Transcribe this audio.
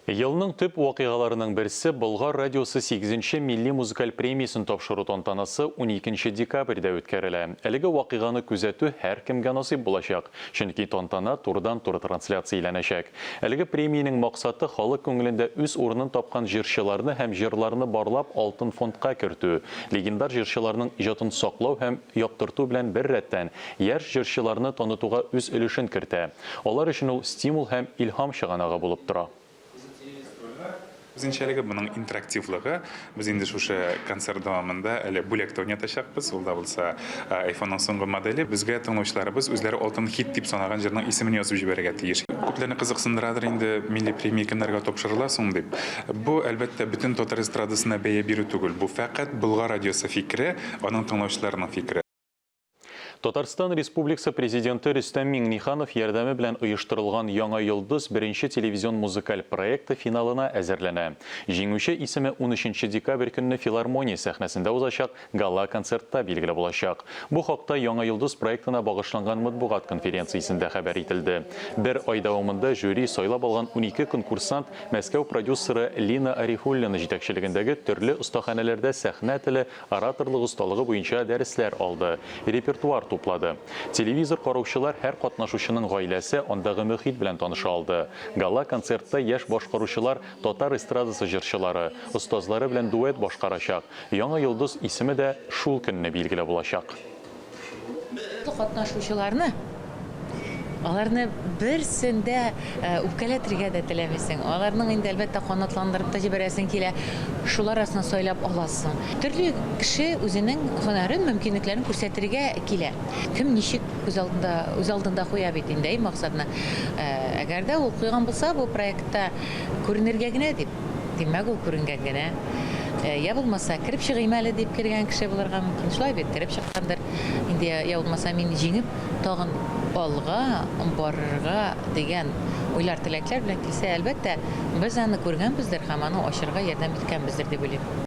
Елның төп вакыйгаларының берсе, Болгар радиосы сигезенче милли музыкаль премиясен тапшыру тантанасы уникенче декабрьдә үткәрелә. Әлеге вакыйганы күзәтү һәркемгә насыйп булачак, чөнки тантана турыдан-туры трансляцияләнәчәк. Әлеге премиянең максаты, халык күңелендә үз урынын тапкан җырчыларны һәм җырларны барлап алтын фондка кертү, легендар җырчыларның иҗатын саклау һәм яктырту белән беррәттән, яшь җырчыларны танытуга үз өлешен кертә. Алар өчен ул стимул һәм илһам чыганагы булып тора. Үзенчәлеге, моның интерактивлыгы. Без инде шушы концерт дәвамында әле бүләк тә уйнатачакбыз. Ул да булса айфонның соңгы моделе. Безгә тыңлаучыларыбыз үзләре алтын хит дип санаган җырның исемен язып җибәрергә тиеш. Күпләрне кызыксындырадыр инде, милли премия кемнәргә тапшырыла соң дип. Бу, әлбәттә, бөтен татар эстрадасына бәя бирү түгел. Бу фәкать Болгар радиосы фикере, аның тыңлаучыларының фикере. Татарстан Республиксы Президенты Рөстәм Миңнеханов ярдәме белән оештырылган Яңа йолдыз беренче телевизион музыкаль проекты финалына әзерләнә. Җиңүче исеме унөченче декабрь көнне филармония сәхнәсендә узачак гала-концертта билгеле булачак. Бу хакта Яңа йолдыз проектына багышланган матбугат конференциясендә хәбәр ителде. Бер ай дәвамында жюри сайлап алган 12 конкурсант Мәскәү продюсеры Лина Арифуллина җитәкчелегендәге төрле остаханәләрдә сәхнә теле, ораторлык осталыгы буенча дәресләр алды, репертуар туплады. Телевизор караучылар һәр катнашучының гаиләсе, андагы мөхит белән таныша алды. Гала-концертта яшь башкаручылар татар эстрадасы җырчылары, остазлары белән дуэт башкарачак. Яңа йолдыз исеме дә шул көнне билгеле булачак. Катнашучыларны, аларны берсен дә үпкәләтергә дә теләмисең. Аларның инде, әлбәттә, канатландырып та җибәрәсең килә. Шулар арасыннан сайлап аласың. Төрле кеше үзенең һөнәрен, мөмкинлекләрен күрсәтергә килә. Кем ничек күз алдында, үз алдында куя бит инде, әй, максатны. Әгәр дә ул куйган булса бу проектта күренергә генә дип, Димәк, ул күренгән генә. Я булмаса, кереп чыгыйм әле дип кергән кеше булырга мөмкин. Шулай бит, кереп чыккандыр. Инде я булмаса, мин җиңеп, тагын алга барырга дигән уйлар, теләкләр белән килсә, әлбәттә, без аны күргәнбездер һәм аны ачырга ярдәм иткәнбездер дип уйлыйм.